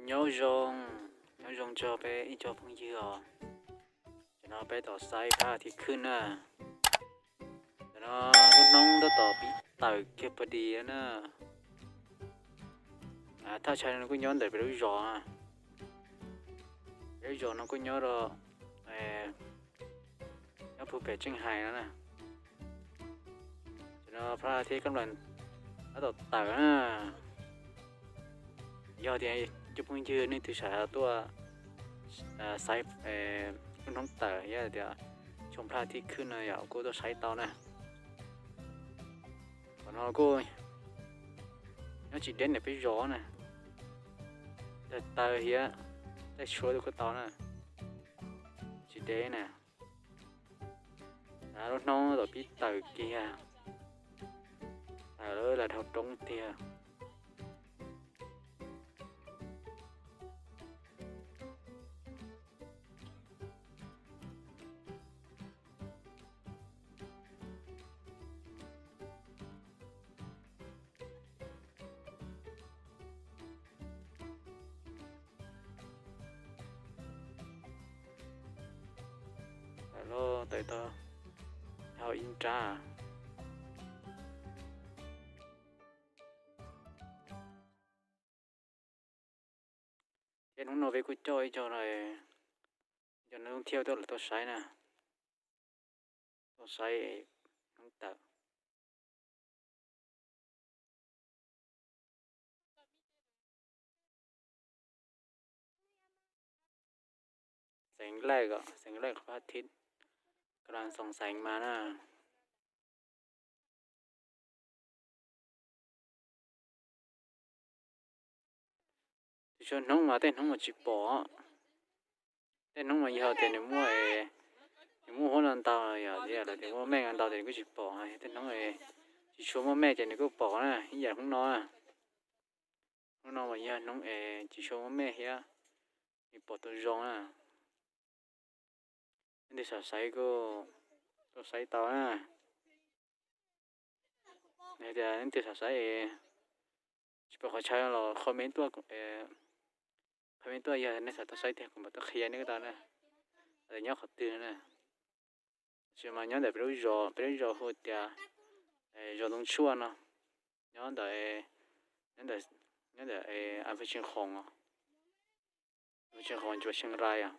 Nyob zoo, nyob zoo txog peb ib co phooj ywg os. Tam no peb tab tom saib phab thib khwb na. Tam no lub hnub tab tom pib tawm kiag pov dis na. Thaj chaw no kuj nyob ntawm peb lub zos. Peb lub zos no kuj nyob rau, nyob puag pem Tseej Hais no na. Tam no phab thib khwb tab tom tawm na. Yog tias cov phooj ywg nej twg xav tuaj saib lub hnub tawm thiab tias xyoo phab thib khwb no yog kuj tuaj saib tau na. Qhov no kuj nyob tsis deb ntawm peb zos na. Tawg taw thiab, tawg tshuab kuj tau na. Tsis deb na. Lub hnub tab tom pib tawm kiag, tawm lawm dhau roob tiag. Tawm los tawm tau dhau ib nrab. Thiab hnub no peb kuj coj ib co, ib co neeg thiab tuaj lawm tuaj saib na, tuaj saib hnub tawm. Xeev Laij, Xeev Laij qhov phab thib, kab las xoom xeev mas na. Tsis tshua hnub mas tej hnub mas tsis pom. Tej hnub mas yog tias nws muaj, nws muaj huab no ntau, yog tias muaj mej no ntau ces nws kuj tsis pom. Tej hnub tsis tshua muaj mej ces nws kuj pom na, ib yam hnub no. Hnub no mas yog hnub es tsis tshua muaj mej thiab, nws pom tau zoo na. Leej twg xav saib kuj tuaj saib tau na. Yog tias leej twg xav saib es tsis pom qhov chaw los comment tuaj, comment tuaj yog nej xav tuaj saib tiag kuv mam tuaj qhia nej tau na, nyob qhov twg na. Tab sis mas nyob ntawm peb lub zos, peb lub zos hu tias zos Ntoo Tshuaj no, nyob ntawm, nyob ntawm Pheej Tseej Khoom, Pheej Tseej Khoom cuaj Xeev Laij os.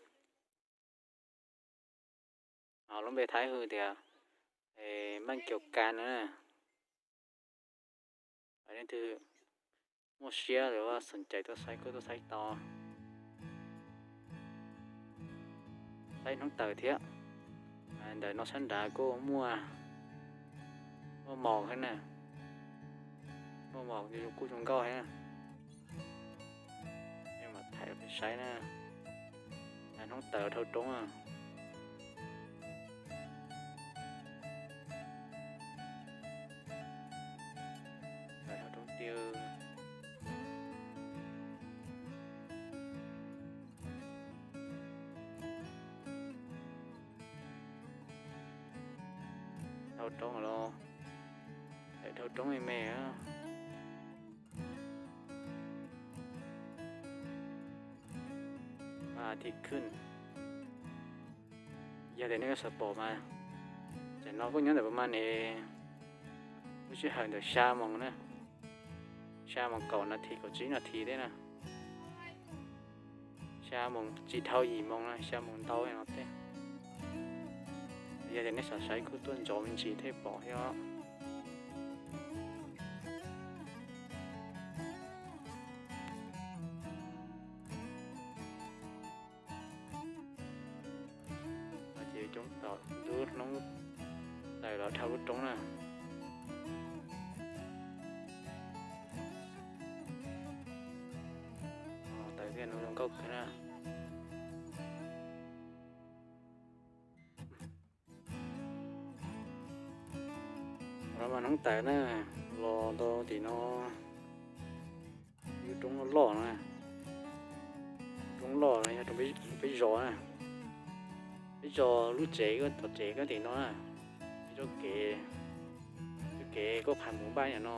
Lub npe Thaib hu tias Maj Kiau Ka na. Leej twg muaj siab los xom cai tuaj saib kuj tuaj saib tau. Saib hnub tawm thiab. Ntawm no sab nrad kuj muaj, muaj mos thiab na. Muaj mos kuj zoo nkauj thiab. Mam thaij peb saib na. Hnub tawm dhau roob. Dhau roob tiag. Dhau roob los, dhau roob me me. Pab thib khwb. Yog tias nej xav pom mas, tam no kuj nyob ntawm pas mas ne, lub sij hawm ntawm xya moos na, xya moos kaum nas this kaum tsib nas this thiab na. Xya moos tsis dhau yim moos na, xya moos ntau no thiab. Yog tias nej xav saib kuj tuaj ntsoov me ntsis thiaj pom thiab. Ces coob tom lub hnub tawm los dhau lub roob na. Tawm thiaj zoo nkauj kawg na. Los mas hnub tawm na, los rau tim no, lub roob loj loj na, roob loj no yog rau peb zos na, peb zos lub tsev, tom tsev koj tim no na, txoj kev, txoj kev koj phais mus npaj no,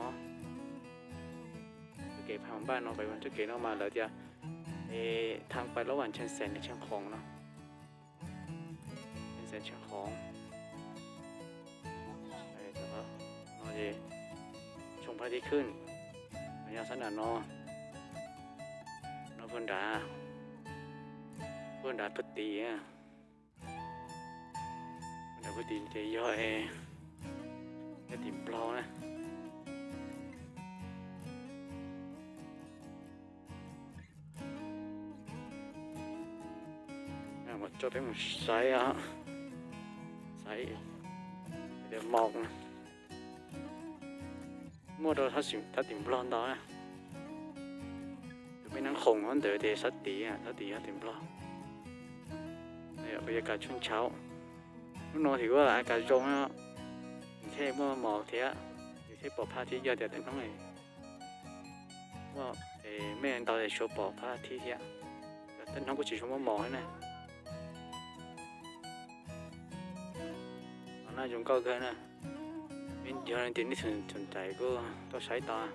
txoj kev phais mus npaj no, pais txoj kev no mas lawv tias Thaj pais lub vas tsheej xees tsheej khoov no, tsheej xees tsheej khoov no es tshooj phab thib khwb, yog sab nram no, no puag nrad, puag nrad puag tid, puag nrad puag tid ces yog, yog tim Nplog na. Tso peb mus saib, saib mos, muaj rau sab tim Nplog ntau na. Tus peb neeb khoom ntawd ces sab tid, sab tid yog tim Nplog. Kuv yuav kav tshuaj ntshauv. Hnub no tsis ua kav zoo, thiaj muaj mos thiab, thiaj pom phab thib, yog tias tej hnub muaj mej ntau ces suav pom phab thib thiab. Tej hnub kuj tsis tshua muaj mos na. Qhov no zoo nkauj kawg na. Yog leej twg nej txhua tais kuj tuaj saib tau.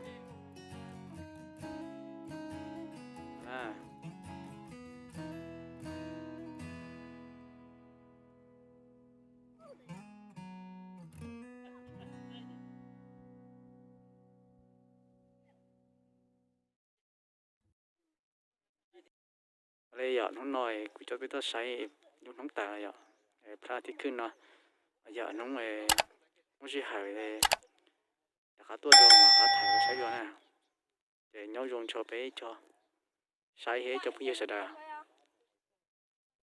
Li yog hnub no kuv coj peb tuaj saib lub hnub tas yog phab thib khwb no, yog hnub muaj sij hawm rov qab tuaj rau mam rov qab thaij saib dua na. Ces nyob zoo tso peb cov saib thiab cov phooj ywg sawv daws.